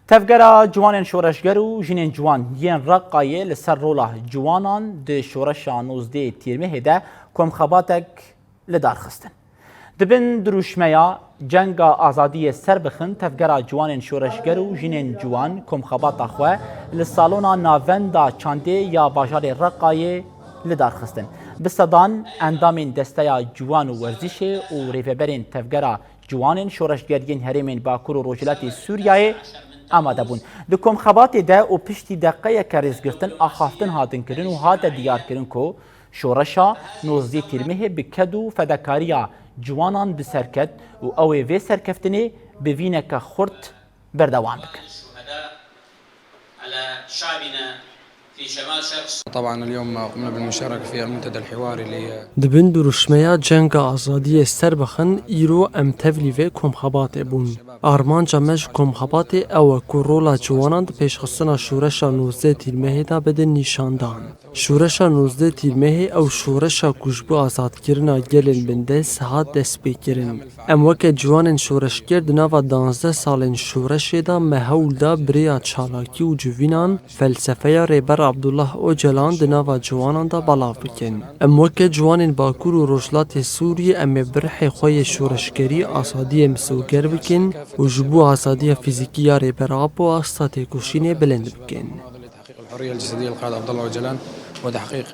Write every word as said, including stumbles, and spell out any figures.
Tevgera Ciwanên Şoreşger û Jinên Ciwan yên Reqayê li ser rola ciwanan di şoreşa nozdeh Tîrmehê de komxebatek li dar xistin. Di bin dirûşmeya Cenga Azadiyê Serbixin, Tevgera Ciwanên Şoreşger û Jinên Ciwan komxebata xwe li salona Navenda Çandê ya bajarê Reqayê li dar xistin. Bi sedan endamên Desteya Ciwan û Werzîşê û rêveberên Tevgera Ciwanên Şoreşger yên herêmên Bakur û Rojhilatê Sûriyeyê amade bûn. Di komxebatê de û piştî deqeyeke rêzgirtin axaftin hatin kirin û hate diyarkirin ku şoreşa nozdeh Tîrmehê bi ked û fedakariya ciwanan bi ser ket û ew ê vê serkeftinê bi vîneke xurt berdewam bikin. طبعا اليوم قمنا بالمشاركة في المنتدى الحواري اللي Di bin duruşmeya Cenga Azadiyê Serbixin îro em tevlî vê komxebatê bûn. Armanca me ji komxebatê ew e ku rola ciwanan di pêşxistina şoreşa nozdeh Tîrmehê de bidin nîşandan. Şoreşa nozdeh Tîrmehê ew şoreşa ku ji bo azadkirina gelên bindest hat destpêkirin. Em weke ciwanên şoreşger di nava danzdeh salên şoreşê de me hewl da bi rêya çalakî û civînan felsefeya Rêber Abdullah Ocalan di nava ciwanan de belav bikin. Em weke ciwanên Bakur û Rojhilatê Sûriyê em ê bi rihê xwe yê şoreşgerî azadiyê misoger bikin û ji bo azadiya fîzîkî ya Rêber Apo asta têkoşînê bilind bikin. تحقيق الحرية الجسدية للقائد عبد الله أوجلان وتحقيق